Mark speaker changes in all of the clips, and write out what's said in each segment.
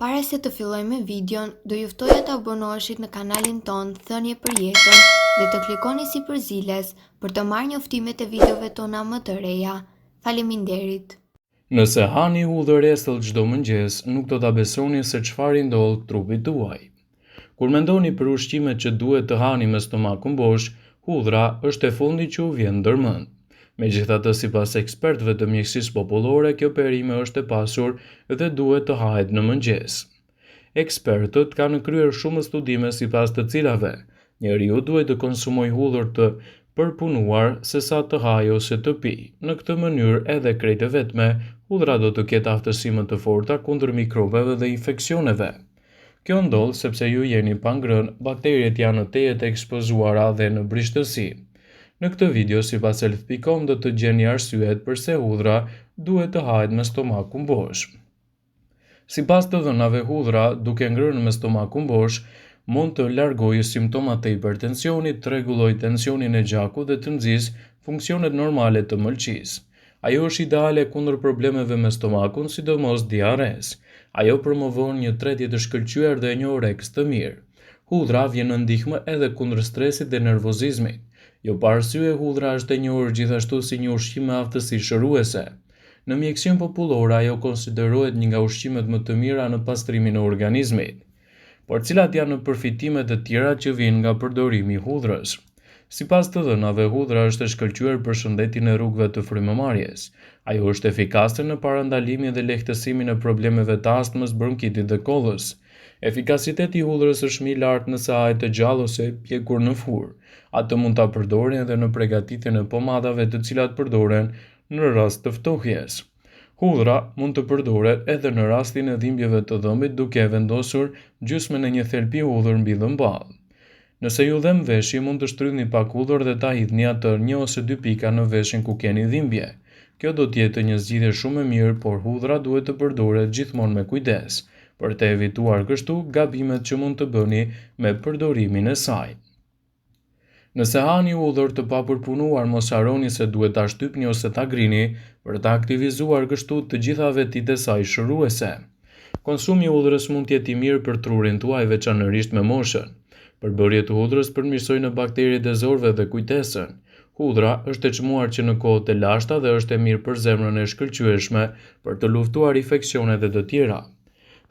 Speaker 1: Para se të fillojmë me videon, do ju ftoja të abonoheshit në kanalin tonë Thënie për Jetën dhe të klikoni sipër ziles për të marrë njoftimet e videove tona më të reja. Faleminderit!
Speaker 2: Nëse hani hudhër esëll çdo mëngjes, nuk do ta besoni se çfarë i ndodh trupit tuaj. Kur mendoni për ushqimet që duhet të hani me stomakun bosh, hudhra është e fundit që u vjen ndërmend. Megjithatë, sipas ekspertëve të mjekësisë popullore, kjo perime është e pasur dhe duhet të hahet në mëngjes. Ekspertët kanë kryer shumë studime sipas të cilave njeriu duhet të konsumojë hudhër të përpunuar sesa të hajë ose të pijë. Në këtë mënyrë edhe krejt e vetme, hudhra do të ketë aftësi më të forta kundër mikrobeve dhe infeksioneve. Kjo ndodh sepse ju jeni pa ngrënë, bakteriet janë tejet të ekspozuara dhe në brishtësi. Në këtë video sipas Health.com do të gjeni arsyet përse hudhra duhet të hahet me stomakun bosh. Sipas të dhënave hudhra, duke ngrënë me stomakun bosh, mund të largojë simptomat e hipertensionit, të rregullojë tensionin e gjakut dhe të nxisë funksionet normale të mëlçisë. Ajo është ideale kundër problemeve me stomakun, sidomos diarresë. Ajo promovon një tretje të shkëlqyer dhe një oreks të mirë. Hudhra vjen në ndihmë edhe kundër stresit dhe nervozizmit. Jo pa arsye hudhra është e njohur gjithashtu si një ushqim me aftësi shëruese. Në mjekësinë popullore ajo konsiderohet një nga ushqimet më të mira në pastrimin e organizmit. Por cilat janë përfitimet e tjera që vijnë nga përdorimi i hudhrës? Sipas të dhënave, hudhra është e shkëlqyer për shëndetin e rrugëve të frymëmarrjes. Ajo është efikase në parandalimin dhe lehtësimin e problemeve të astmës, bronkitit dhe kollës. Efikasiteti i hudhrës është më i lartë nëse hahet e gjallë ose e pjekur në furrë. Atë mund ta përdorni edhe në pregatitjen e pomadave të cilat përdoren në rast të ftohjes. Hudhra mund të përdoret edhe në rastin e dhimbjeve të dhëmbit duke e vendosur gjysmën e një thelpi hudhër mbi dhëmballë. Nëse ju dhemb veshi, mund të shtrydhni pak hudhër dhe ta hidhni atë një ose dy pika në veshin ku keni dhimbje. Kjo do të jetë një zgjidhje shumë e mirë, por hudhra duhet të përdoret gjithmonë me kujdes, për të evituar kështu gabimet që mund të bëni me përdorimin e saj. Nëse hani hudhër të papërpunuar mos harroni se duhet ta shtypni ose ta grini për të aktivizuar kështu të gjitha vetitë e saj shëruese. Konsumi i hudhrës mund të jetë i mirë për trurin tuaj veçanërisht me moshën. Përbërjet e hudhrës përmirësojnë bakteriet e zorrëve dhe kujtesën. Hudhra është e çmuar që në kohët e lashta dhe është e mirë për zemrën e shkëlqyeshme për të luftuar infeksionet e të tjera.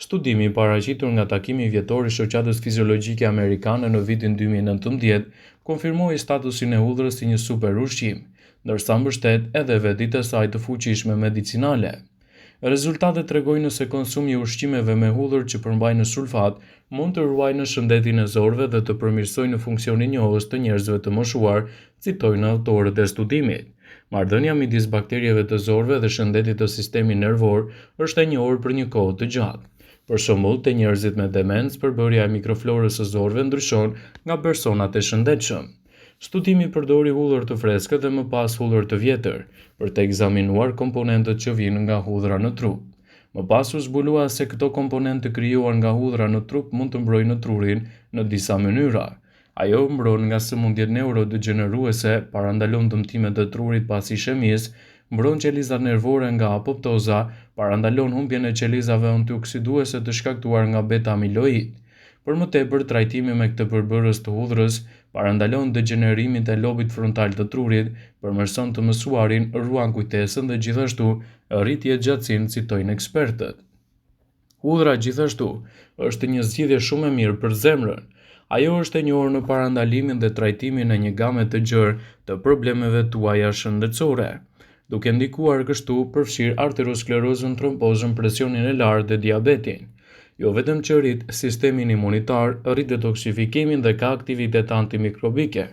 Speaker 2: Studimi i paraqitur nga takimi vjetor i Shoqatës Fiziologjike Amerikane në vitin 2019 konfirmoi statusin e hudhrës si një superushqim, ndërsa mbështet edhe vetitë e saj të fuqishme medicinale. Rezultatet tregojnë se konsumi i ushqimeve me hudhër që përmbajnë sulfat mund të ruajnë shëndetin e zorrëve dhe të përmirësojnë funksionin njohës të njerëzve të moshuar, citojnë autorët e studimit. Marrëdhënia midis bakterieve të zorrëve dhe shëndetit të sistemit nervor është e njohur për një kohë të gjatë. Për shembull, te njerëzit me demencë, përbërja e mikroflorës së zorrëve ndryshon nga personat e shëndetshëm. Studimi përdori hudhër të freskët dhe më pas hudhër të vjetër, për të ekzaminuar komponentët që vijnë nga hudhra në trup. Më pas u zbulua se këto komponentë të krijuar nga hudhra në trup mund të mbrojnë trurin në disa mënyra. Ajo mbron nga sëmundjet neurodegjeneruese, parandalon dëmtimet e trurit pas ishemisë, mbron qelizat nervore nga apoptoza, parandalon humbjen e qelizave antioksiduese të shkaktuar nga beta-amiloid. Për më tepër, trajtimi me këtë përbërës të hudhrës parandalon degjenerimin e lobit frontal të trurit, përmirëson të mësuarin, ruan kujtesën dhe gjithashtu rrit jetëgjatësinë, citojnë ekspertët. Hudhra gjithashtu është një zgjidhje shumë e mirë për zemrën. Ajo është e njohur në parandalimin dhe trajtimin e një game të gjerë të problemeve tuaja shëndetësore, duke ndikuar kështu përfshirë arteriosklerozën, trombozën, presionin e lartë dhe diabetin. Jo vetëm që rrit sistemin imunitar, rrit detoksifikimin dhe ka aktivitet antimikrobike.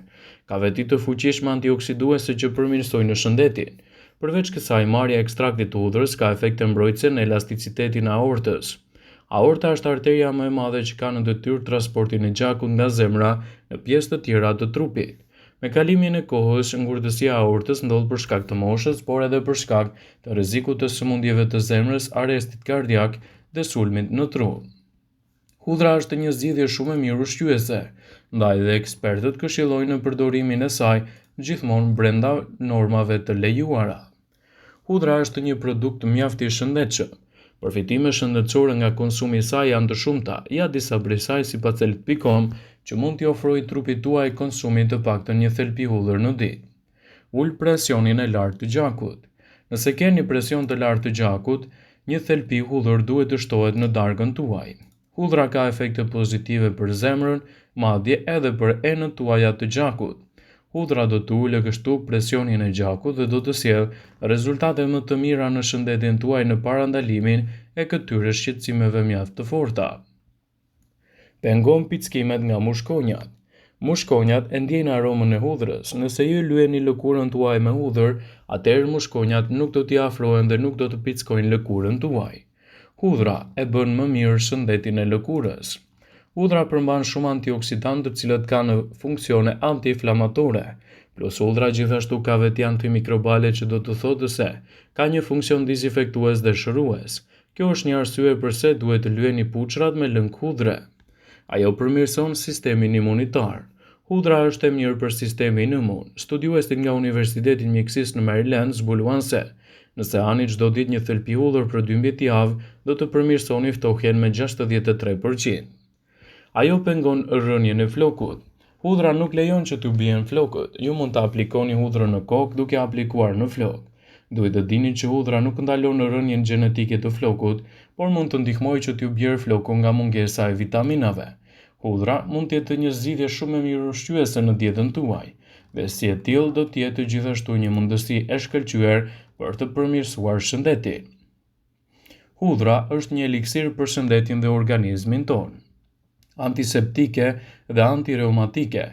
Speaker 2: Ka veti të fuqishme antioksiduese që përmirësojnë shëndetin. Përveç kësaj, marrja e ekstraktit të hudhrës ka efekte mbrojtëse në elasticitetin e aortës. Aorta është arteria më e madhe që ka në detyrë transportin e gjakut nga zemra në pjesë të tjera të trupit. Me kalimin e kohës, ngurtësia e aortës ndodh për shkak të moshës, por edhe për shkak të rrezikut të sëmundjeve të zemrës, arrestit kardiak dhe sulmit në tru. Hudhra është një zgjidhje shumë e mirë ushqyese, ndaj dhe ekspertët këshillojnë në përdorimin e saj gjithmonë brenda normave të lejuara. Hudhra është një produkt mjaft i shëndetshëm. Përfitimet shëndetësore nga konsumi i saj janë të shumta, ja disa prej saj sipas Health.com që mund t'i ofrojë trupit tuaj konsumi të paktën një thelpi hudhër në ditë. Ul presionin e lartë të gjakut. Nëse keni presion të lartë të gjakut, një thelpi hudhër duhet të shtohet në darkën tuaj. Hudhra ka efekte pozitive për zemrën, madje edhe për enët tuaja të gjakut. Hudhra do të ulë kështu presionin e gjakut dhe do të sjellë rezultate më të mira në shëndetin tuaj në parandalimin e këtyre shqetësimeve mjaft të forta. Pengon pickimet nga mushkonjat. Mushkonjat e ndjejnë aromën e hudhrës. Nëse ju lyeni lëkurën tuaj me hudhër, atëherë mushkonjat nuk do t'i afrohen dhe nuk do të pickojnë lëkurën tuaj. Hudhra e bën më mirë shëndetin e lëkurës. Hudhra përmban shumë antioksidantë të cilët kanë funksione antiinflamatore. Plus hudhra gjithashtu ka veti antimikrobale që do të thotë se ka një funksion dizinfektues dhe shërues. Kjo është një arsye përse duhet të lyeni puçrrat me lëng hudhre. Ajo përmirëson sistemin imunitar. Hudhra është e mirë për sistemin imun. Studiuesit nga Universiteti i Mjekësisë në Maryland zbuluan se, nëse hani çdo ditë një thelpi hudhër për 12 javë, do të përmirësoni ftohjen me 63 për qind. Ajo pengon rënien e flokut. Hudhra nuk lejon që t'ju bien flokët. Ju mund të aplikoni hudhrën në kokë duke aplikuar në flokë. Duhet të dini që hudhra nuk ndalon rënien gjenetike të flokut, por mund të ndihmojë që t'ju bjerë floku nga mungesa e vitaminave. Hudhra mund të jetë një zgjidhje shumë e mirë ushqyese në dietën tuaj, dhe si e tillë do të jetë gjithashtu një mundësi e shkëlqyer për të përmirësuar shëndetin. Hudhra është një eliksir për shëndetin dhe organizmin tonë. Antiseptike dhe antireumatike,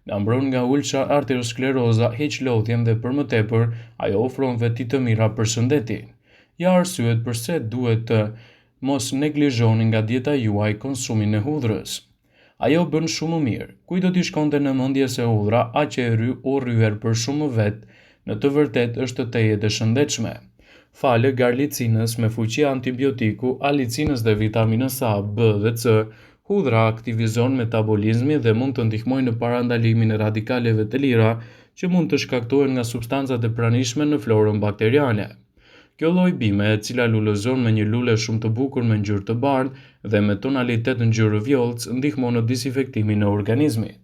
Speaker 2: na mbron nga ulça arterioskleroza, heq lodhjen dhe për më tepër, ajo ofron veti të mira për shëndetin. Ja arsyet përse duhet të mos neglizhoni nga dieta juaj konsumin e hudhrës. Ajo bën shumë mirë. Kujt do t'i shkonte në mendje se hudhra, aq e urryer për shumë vetë, në të vërtetë është tejet e shëndetshme. Falë garlicinës me fuqi antibiotiku, alicinës dhe vitaminës A, B dhe C, hudhra aktivizon metabolizmin dhe mund të ndihmojë në parandalimin e radikaleve të lira që mund të shkaktohen nga substancat e pranishme në florën bakteriale. Kjo lloj bime, e cila lulëzon me një lule shumë të bukur me ngjyrë të bardhë dhe me tonalitet ngjyrë vjollcë, ndihmon në disinfektimin e organizmit.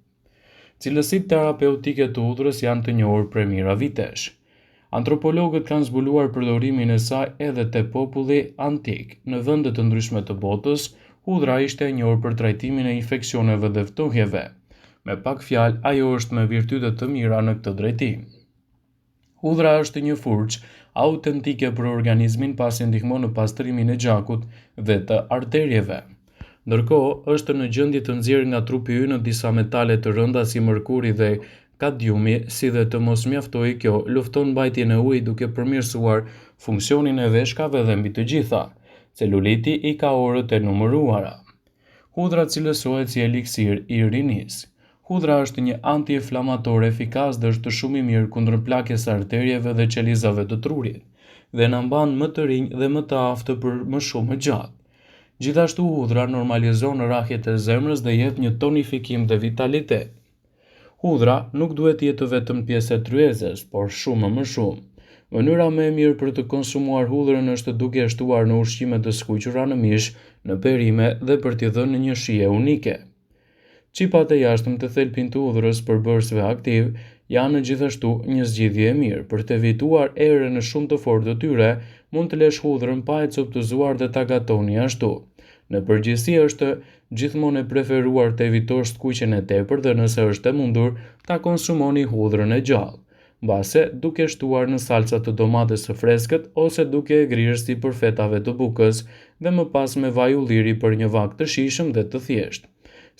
Speaker 2: Cilësitë terapeutike të hudhrës janë të njohur prej mijëra vitesh. Antropologët kanë zbuluar përdorimin e saj edhe te populli antik. Në vende të ndryshme të botës, hudhra ishte e njohur për trajtimin e infeksioneve dhe ftohjeve. Me pak fjalë, ajo është me virtyte të mira në këtë drejtim. Hudhra është një furçë autentike për organizmin pasi ndihmon në pastrimin e gjakut dhe të arterieve. Ndërkohë, është në gjendje të nxjerrë nga trupi ynë disa metale të rënda si mërkuri dhe kadiumi, si dhe të mos mjaftojë kjo, lufton mbajtjen e ujit duke përmirësuar funksionin e veshkave dhe mbi të gjitha, celuliti i ka orët e numëruara. Hudhra cilësohet si eliksir i rinisë. Hudhra është një antiinflamator efikas dhe është shumë i mirë kundër plakjes së arterieve dhe qelizave të trurit, dhe na mban më të rinj dhe më të aftë për më shumë gjatë. Gjithashtu hudhra normalizon rrahjet e zemrës dhe jep një tonifikim dhe vitalitet. Hudhra nuk duhet të jetë vetëm pjesë e tryezës, por shumë më shumë. Mënyra më e mirë për të konsumuar hudhrën është duke e shtuar në ushqime të skuqura në mish, në perime dhe për t'i dhënë një shije unike. Çipat e jashtëm të thelpit të hudhrës përbërësve aktivë janë gjithashtu një zgjidhje e mirë. Për të evituar erën shumë të fortë të tyre, mund të lesh hudhrën pa e copëzuar dhe ta gatoni ashtu. Në përgjithësi është gjithmonë e preferuar të evitosh skuqjen e tepërt dhe nëse është e mundur, ta konsumoni hudhrën e gjallë. Mbase duke shtuar në salca të domates së freskët ose duke e grirë sipër fetave të bukës dhe më pas me vaj ulliri për një vakt të shijshëm dhe të thjeshtë.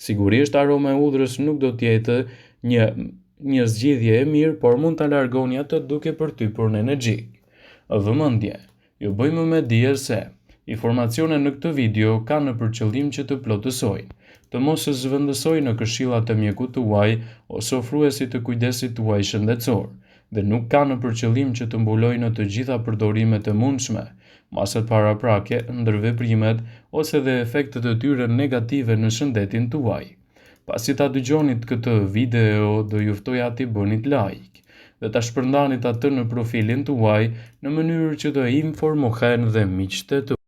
Speaker 2: Sigurisht aroma e hudhrës nuk do të jetë një një zgjidhje e mirë, por mund ta largoni atë duke përtypur nenexhik. Vëmendje! Ju bëjmë me dije se, informacionet në këtë video kanë për qëllim që të plotësojnë, të mos zëvendësojnë këshillat e mjekut tuaj ose ofruesit të kujdesit tuaj shëndetësor, dhe nuk kanë për qëllim që të mbulojnë të gjitha përdorimet e mundshme, masat paraprake, ndërveprimet ose dhe efektet e tyre negative në shëndetin tuaj. Pasi ta dëgjonit këtë video, do ju ftoja t'i bënit like dhe ta shpërndanit atë në profilin tuaj në mënyrë që të informohen dhe miqtë tuaj.